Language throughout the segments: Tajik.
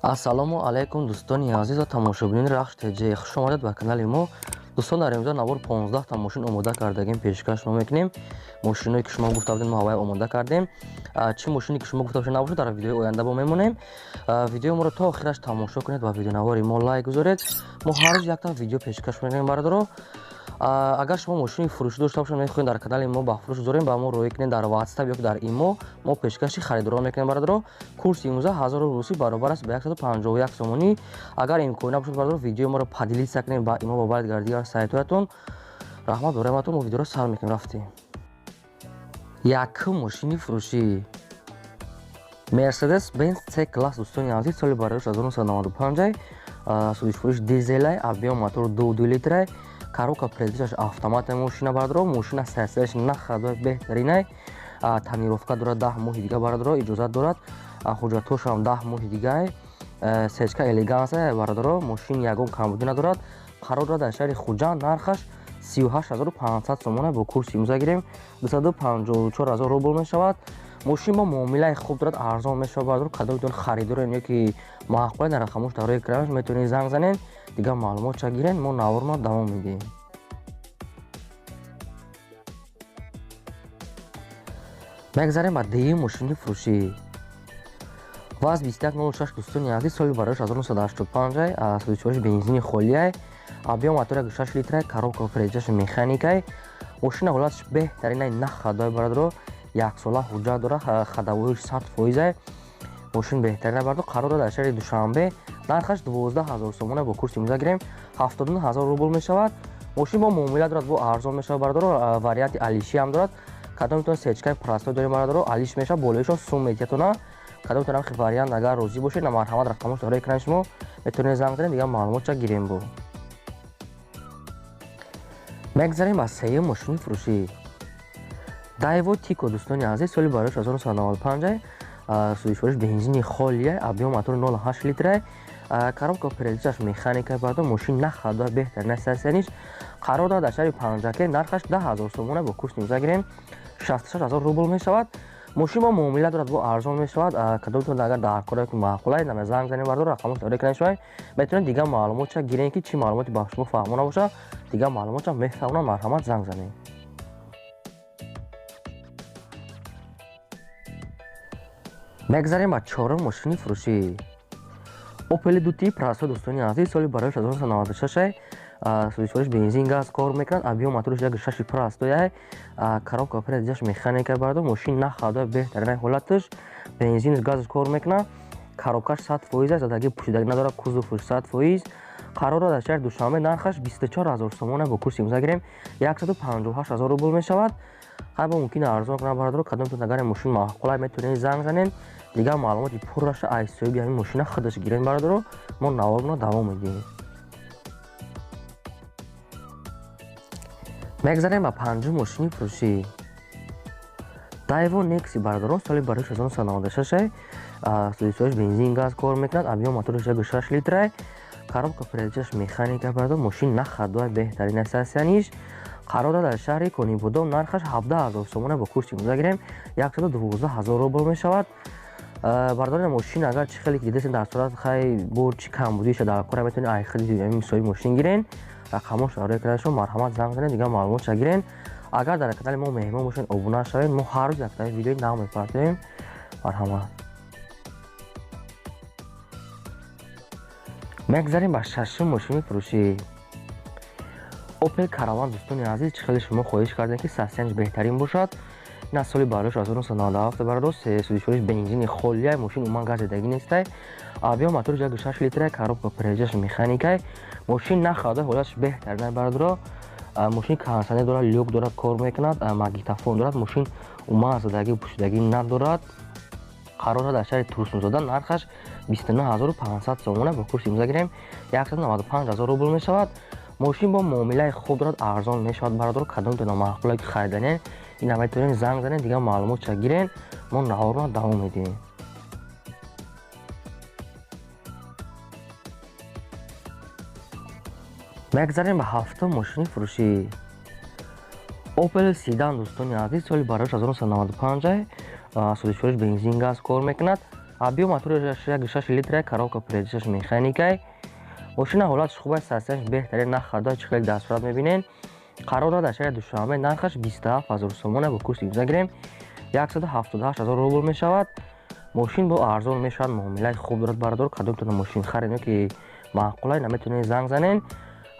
Ассалому алайкум, дӯстони азиз ва тамошобинони Рахш ТЖ, хуш омадед ба канали мо. Дӯстон, дар имрӯза навор 15 та мошин омода кардагим, пешкаш мо мекунем. Мошиное ки шумо гуфта будед, мо ҳавай омода кардем. Чӣ мошине ки шумо гуфта бошед набошад, дар видеои оянда бо мемонем. Видеои моро то охираш тамошо кунед ва видеонавори мо лайк гузоред. Мо ҳар рӯз якта видео пешкаш мекунем, бародаро. Агар шумо мошини фурӯшӣ дошта бошед, мехоҳед дар канали мо ба фурӯш гузорем, ба мо роҳӣ кунед дар WhatsApp ё дар имо, мо пешкаши харидорон мекунем, бародаро. Курси имрӯза 1000 рубл русӣ баробар аст ба 151 сомонӣ. Агар имкон набошад, бародаро, видеои моро поделиться кунед ба имо ва баъд дигар сайтҳоятон. Раҳмат барои ҳаматон, мо видеоро сар мекунем, рафтем. Якум мошини фурӯшӣ Mercedes Benz C класс, дӯстони азиз, соли барояш 1995, сӯзишфурӯш дизелай, объем мотор 2,2 литрай, коробка передачаш автомат мошина, бародаро. Мошина сарсараш нахадои беҳтаринай, тонировка дорад 10 моҳи дига, бародаро, иҷозат дорад, ҳуҷҷатҳошам 10 моҳи дигай, сечка элеганса, бародаро. Мошин ягон камбудӣ надорад, қарор дорад дар шаҳри Хуҷанд, нархаш 38500 сомона, бо курси имрӯза гирем 254000 рубл мешавад. Мошин бо муомилаи хуб дорад, арзон мешавад, бародаро. Кадомтон харидорен ё ки маъқуле, дар рақамош дар рӯи экранаш метавонед занг занед, дигар маълумотша гирен. Мо наворро давом медиҳем. Мегзарем ба дуюм мошини фурӯшӣ ВАЗ 2106, дӯстони азиз, соли барояш 1985, сӯзишвориш бензини холиай, объем мотор 1,6 литрай, коробка передачаш механикай. Мошина ҳолаташ беҳтаринай, нахадой, бародаро, яксола ҳуҷҷат дорад, ходовоиш 100%. Мошин беҳтарина, бародаро, қарор дорад дар шаҳри Душанбе, нархаш 12000 сомона, бо курси имрӯза гирем 79000 рубл мешавад. Мошин бо муомила дорад, бо арзон мешавад, бародаро, варианти алиши ҳам дорад. Кадомтон сечкаи простой дорем, бародаро, алиш мешавад, болоишон сум метиҳатона. Кадомтон ҳам вариант агар розӣ бошед, марҳамат, рақамош дар экрани шумо, метавонед занг занед, дигар маълумотша гирем. Бо мегзарем ба сеюм мошини фурӯшӣ Дайво Тико, дӯстони азиз, соли барояш 1995, сӯзишвориш бензини холия, объем мотор 0,8 литрай, коробка передачаш механика, бародаро. Мошин нахадои беҳтарин сарсаниш, қарор дорад дар шаҳри Панҷакент, нархаш 10000 сомона, бо курси имрӯза гирем 66000 рубл мешавад. Мошин бо муомила дорад, бо арзон мешавад. Кадомтон агар дар коре ки маъқулай, нама занг занед, бародаро, рақамош дар экрани шумо, метавонед дигар маълумотша гирем, ки чӣ маълумоти ба шумо фаҳмо набошад, дигар маълумотша мефаҳмонам, марҳамат, занг занед. Мегзарем ба чорум мошини фурӯшӣ Opel 2T простой, дӯстони азиз, соли барояш 1996, сӯзишвориш бензин газ кор мекунад, объем моториш 1,6 простой, коробка передачаш механика, бародаро. Мошин нахадои беҳтарин ҳолаташ, бензин газ кор мекунад, коробкаш 100%, задаги пӯшидагӣ надорад, кузовш 100%. Қарор дорад дар шаҳри Душанбе, нархаш 24000 сомона, бо курси имрӯза гирем 158000 рубл мешавад. Ҳар бо мумкин арзон кунад, бародаро. Кадомтон агар мошин маъқулай, метавонед занг занед, дигар маълумоти пурраша аз соҳиби ҳамин мошина худаш гиред, бародаро. Мо наворро давом медиҳем. Мегзарем ба панҷум мошини фурӯшӣ Дайво Некси, бародарон, соли барояш 1996, сӯзишвориш бензин газ кор мекунад, объем моториш 1,6 литрай, коробка передачаш механика, бародаро. Мошин нахадои беҳтарин сарсаниш, қарор дорад дар шаҳри Конибодом, нархаш 17000 сомона, бо курси имрӯза гирем 112000 рубл мешавад. Бародари, мошин агар чӣ хеле ки дидесен дар сурат, хай бо чӣ камбудиша дар кора, метавонед ай худи ҳамин соҳиби мошин гирен. Рақамош дар рӯи экрани шумо, марҳамат, занг занед, дигар маълумотша гирен. Агар дар канали мо меҳмон бошед, обуна шавед, мо ҳар рӯз яктаи видеои нав мепартоем. Марҳамат. Мегзарем ба шашум мошини фурӯшӣ Opel Caravan, дӯстони азиз, чӣ хеле шумо хоҳиш кардем, ки сарсанҷ беҳтарин бошад. Ин аз соли барояш 1997, бародаро, сӯзишвориш бензини холия, мошин умуман газидагӣ нестай, объем моториш 1,6 литрай, коробка передачаш механикай. Мошин нахада, ҳолаташ беҳтарин, бародаро. Мошин кондитсионер дорад, люк дорад, кор мекунад, магнитофон дорад, мошин умуман задагӣ пӯшидагӣ надорад. Қарор дорад дар шаҳри Турсунзода, нархаш 29500 сомона, бо курси имрӯза гирем 195000 рубл мешавад. Мошин бо муомилаи хуб дорад, арзон мешавад, бародаро. Кадомтон номаъқуле ки хариданен, ина метавонед занг занед, дигар маълумотша гирен. Мо наворро давом медиҳем. Мегзарем ба ҳафтум мошини фурӯшӣ Opel Sedan, дӯстони азиз, соли барояш 1995, сӯзишвориш бензин газ кор мекунад, Объем мотораш 1,6 литра, коробка передачаш механикай. Мошина ҳолаташ хуб аст, состоянияш беҳтарин, нарх хардои чӣ хеле дар сурат мебинен. Қарор дорад дар шаҳри Душанбе, нархаш 27 000 сомона, бо курси имза гирем 178 000 рубл мешавад. Мошин бо арзон мешавад, муомилаи хуб дорад бародар. Кадомтона мошин харед ки маъқулай, наметавонед занг занен.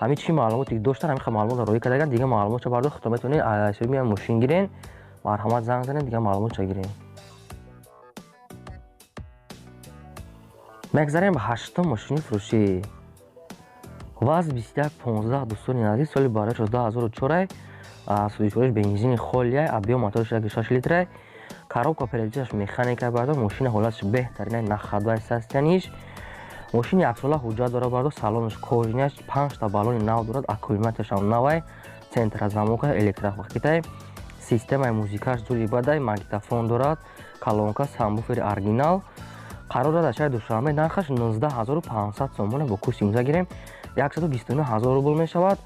Ҳамин чӣ маълумоте доштан, ҳамин маълумотро роӣ кардаган. Дигар маълумотча бародар худтон метавонед ҳисоби мошин гирен. Марҳамат, занг занед, дигар маълумотча гирен. Мегзарем ба ҳаштум мошини фурӯшӣ. ВАЗ 2115, дӯстони азиз, соли барояш 2004, сӯзишвориш бензини холиай, объем мотораш 1,6 литрай, коробка передачаш механика бародар. Мошина ҳолаташ беҳтаринай, нахадвай состоянияш. Мошин яксола ҳуҷҷат дорад бародар, салонаш кожинаш, 5 та баллони нав дорад, аккумуляторашам навай, центрозамока, электропакетай, системаи музикаш зури бадай, магнитофон дорад, колонка, сабвуфери оригинал. Қарор дорад дар шаҳри Душанбе, нархаш 19 500 сомона, бо курси имза гирем 129 000 рубл мешавад.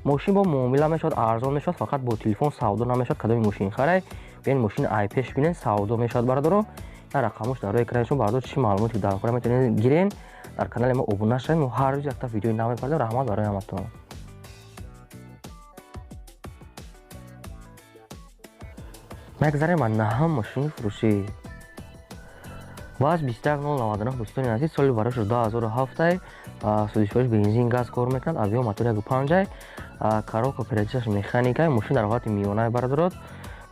Мошин бо муомила мешавад, арзон мешавад, фақат бо телефон савдо намешавад. Кадоми мошин харай, биён мошин ай пеш бинен, савдо мешавад бародаро. Дар рақамош дар рӯи экрани шумо бародар, чӣ маълумоте дар кора метавонед гирен. Дар канали мо обуна шавед, мо ҳар рӯз якта видеои нав мепардем. Раҳмат барои ҳаматон. Мегзарем ба наҳам мошини фурӯшӣ. ВАЗ 21099, дӯстони азиз, соли барош 2007, сӯзишвориш бензин газ кор мекунад, объем мотор 1,5, коробка передачаш механикай. Мошин дар ҳолати миёнаи бародарот.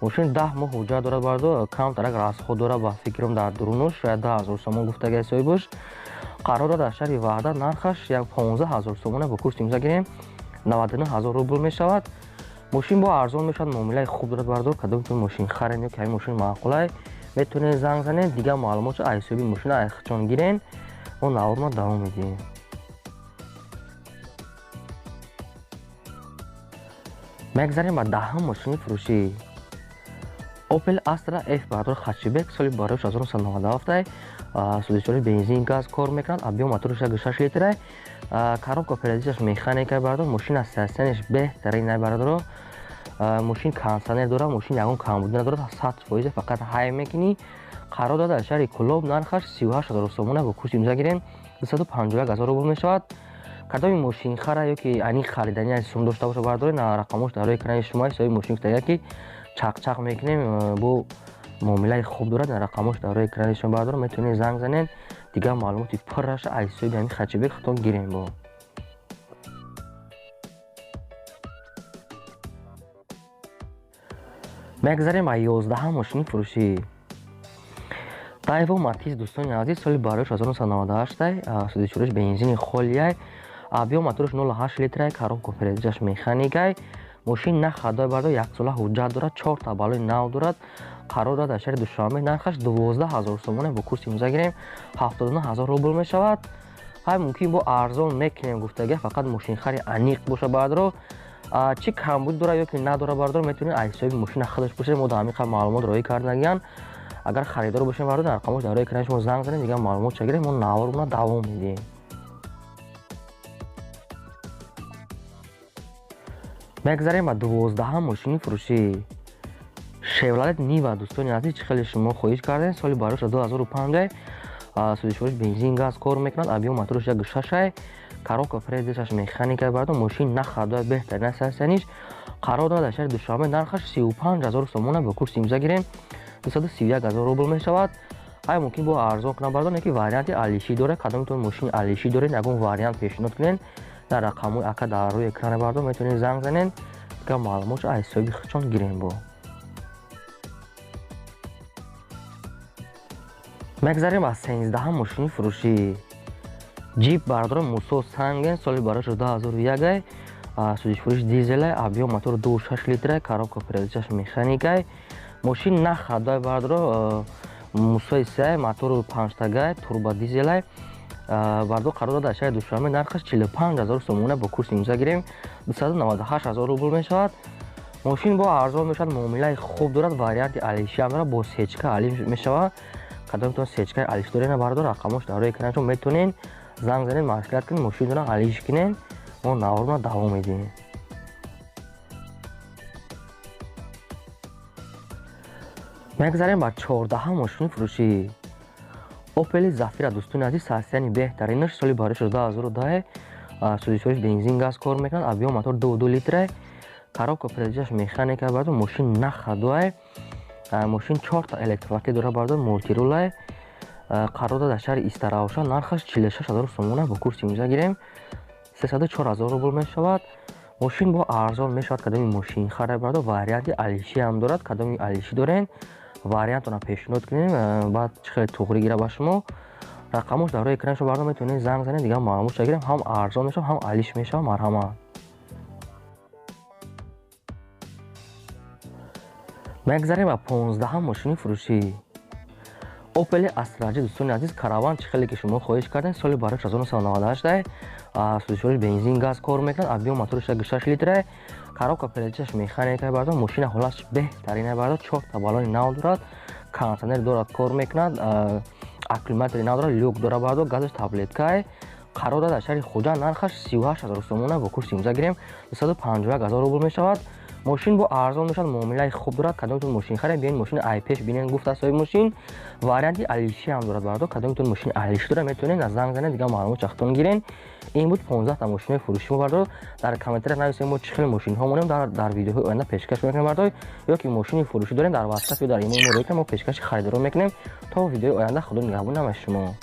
Мошин 10 моҳ ҳуҷҷат дорад бародар, камтарак расход дорад, ба фикрам дар дурунуш шояд 10 000 сомон гуфтагай соҳибаш. Қарор дорад дар шаҳри Ваҳдат, нархаш 15 000 сомона, бо курси имза гирем 99 000 рубл мешавад. Мошин бо арзон мешавад, муомилаи хуб дорад бародар. Кадомтон мошин харед ё ки ҳамин мошин маъқулай, метавонед занг занед, дигар маълумотшо аз ҳисоби мошина айхчон гирен. Мо наворро давом медиҳем. Мегзарем ба даҳум мошини фурӯшӣ. Opel Astra F бародар, хэтчбек, соли барои 1997, сӯзишвори бензин газ кор мекунад, объем мотораш 1,6 литрай, коробка передачаш механика бародар. Мошина состоянияш беҳтарин бародаро. Мошин кондиционер дорад, мошин ягон камбудӣ надорад, 100%, фақат ҳай мекунӣ. Қарор дорад дар шаҳри Кӯлоб, нархаш 38 000 сомона, бо курси имза гирем 251 000 рубл мешавад. Кадоми мошинхара ё ки аниқ харидани сум дошта боша бардоред, на рақамош дар рӯи экрани шумо. Ҳисоби мошин гуфтага ки чақчақ мекунем, бо муомилаи хуб дорад. На рақамош дар рӯи экрани шумо бардорад, метавонед занг занед, дигар маълумоти пурраша аз ҳисоби ҳамин хэтчбек худтон гирем. Бо мегзарем ба 11-ҳам мошини фурӯшӣ. Дайво Матиз, дӯстони азиз, соли барояш 1998, сӯзишвориш бензини холиай, объем мотораш 0,8 литрай, коробка передачаш механикай. Мошин на хадой бардор, яксола ҳуҷҷат дорад, чорта баллони нав дорад. Қарор дорад дар шаҳри Душанбе, нархаш 12 000 сомона, бо курси имза гирем 79 000 рубл мешавад. Ҳай мумкин бо арзон мекунем гуфтага, фақат мошинхари аниқ боша бардоро. Чӣ камбуд дорад ё ки надорад бардор, метавонед аз ҳисоби мошина худаш бошед. Мо дар ҳамин қадр маълумот роӣ кардагиян. Агар харидор бошем бардор, дар рақамош дар рӯи экрани шумо занг занед, дигар маълумот гирем. Мо наворона давом медиҳем. Мегзарем ба 12-ҳам мошини фурӯшӣ. Шевролет Нива, дӯстони азиз, чӣ хеле шумо хоҳиш кардем, соли барош 2005, сӯзишвориш бензин газ кор мекунад, объем мотораш 1,6, коробка передачаш механика бардор. Мошин на хардои, беҳтарин состоянияш. Қарор дорад дар шаҳри Душанбе, нархаш 35 000 сомона, бо курси имза гирем 231 000 рубл мешавад. Ай мумкин бо арзон кунам бардор, не ки варианти алишӣ дорад. Кадомтон мошини алишӣ доред, ягон вариант пешниҳод кунед, дар рақамҳои ака дар рӯи экрани бардор метавонед занг занед, дигар маълумотшо аз ҳисоби худшон гирем. Бо мегзарем ба 13-ҳам мошини фурӯшӣ. Ҷип бардор Мусо Санген, соли барош 2001, сӯзишвориш дизелай, объем мотор 2,6 литрай, коробка передачаш механикай. Мошин на хадой бардоро, Мусои сай, мотору панҷтагай, турбо дизелай бардо. Қарор дорад дар шаҳри Душанбе, нархаш 45 000 сомона, бо курси имза гирем 298 000 рубл мешавад. Мошин бо арзон мешавад, муомилаи хуб дорад, варианти алишиам дорад, бо сечка али мешавад. Кадомтон сечкаи алиш доред бардор, рақамош дар рӯи экрани шумо, метавонед занг занед, маслиҳат кунед, мошинтонро алиш кунед. Мо наворро давом медиҳем. Мегзарем ба 14-ҳам мошини фурӯшӣ. Опели Зафира, дӯстони азиз, состояние беҳтаринаш, соли барои 2010, сӯзишвориш бензин, газ кор мекунад, объём мотор 2,2 литра, коробка передачаш механика, бардор. Мошин на ходовая, мошин чорта электропакет дорад, бардор, мультирулай. Қарор дорад дар шаҳри Истаравшан. Нархаш 46 000 сомона, бо курси имрӯза гирем, 304 000 рубл мешавад. Мошин бо арзон мешавад. Кадоми мошин харед, бардор, варианти алишӣ ҳам дорад. Кадоми алишӣ дорен, вариантона пешниҳод кунем, баъд чӣ хеле туғрӣ гира ба шумо. Рақамош дар рӯи экран шо, бардор, метавонед занг занед, дигар маълумотша гирем. Ҳам арзон мешавад, ҳам алиш мешавад. Марҳамат. Мегзарем ба 15-ҳам мошини фурӯшӣ. Опели Астра Ҷи, дӯстони азиз, Караван, чӣ хеле ки шумо хоҳиш кардем, соли барои 1998, сӯзишвориш бензин, газ кор мекунад, объём моториш 6 литра, коробка передачаш механика, бардор. Мошина ҳолатш беҳтарина, бардор, чорта баллони нав дорад, кондитсионер дорад, кор мекунад, аккумулятори нав дорад, люк дорад, бардор, газаш таблеткае. Қарор дорад дар шаҳри Хуҷанд. Нархаш 38 000 сомона, бо курси имрӯза гирем, 251 000 рубл мешавад. Мошин бо арзон мешавад, муомилаи хуб дорад. Кадомтон мошин харед, биёед, мошини ай пеш бинен, гуфта соҳиби мошин. Варианти алишӣ ҳам дорад, бардор. Кадомтон мошини алишӣ дорад, метавонед аз занг занед, дигар маълумот чахтон гирен. Ин буд 15та мошинои фурӯши мо, бардор. Дар комментария нависем, мо чӣ хел мошинҳо монем, дар видеоҳои оянда пешкаш мекунем, бардор. Ё ки мошини фурӯшӣ дорем, дар Ватсап ё дар имои мо рӯй кунем, мо пешкаши харидорон мекунем. То видеои оянда, худо нигаҳбон ҳамаи шумо.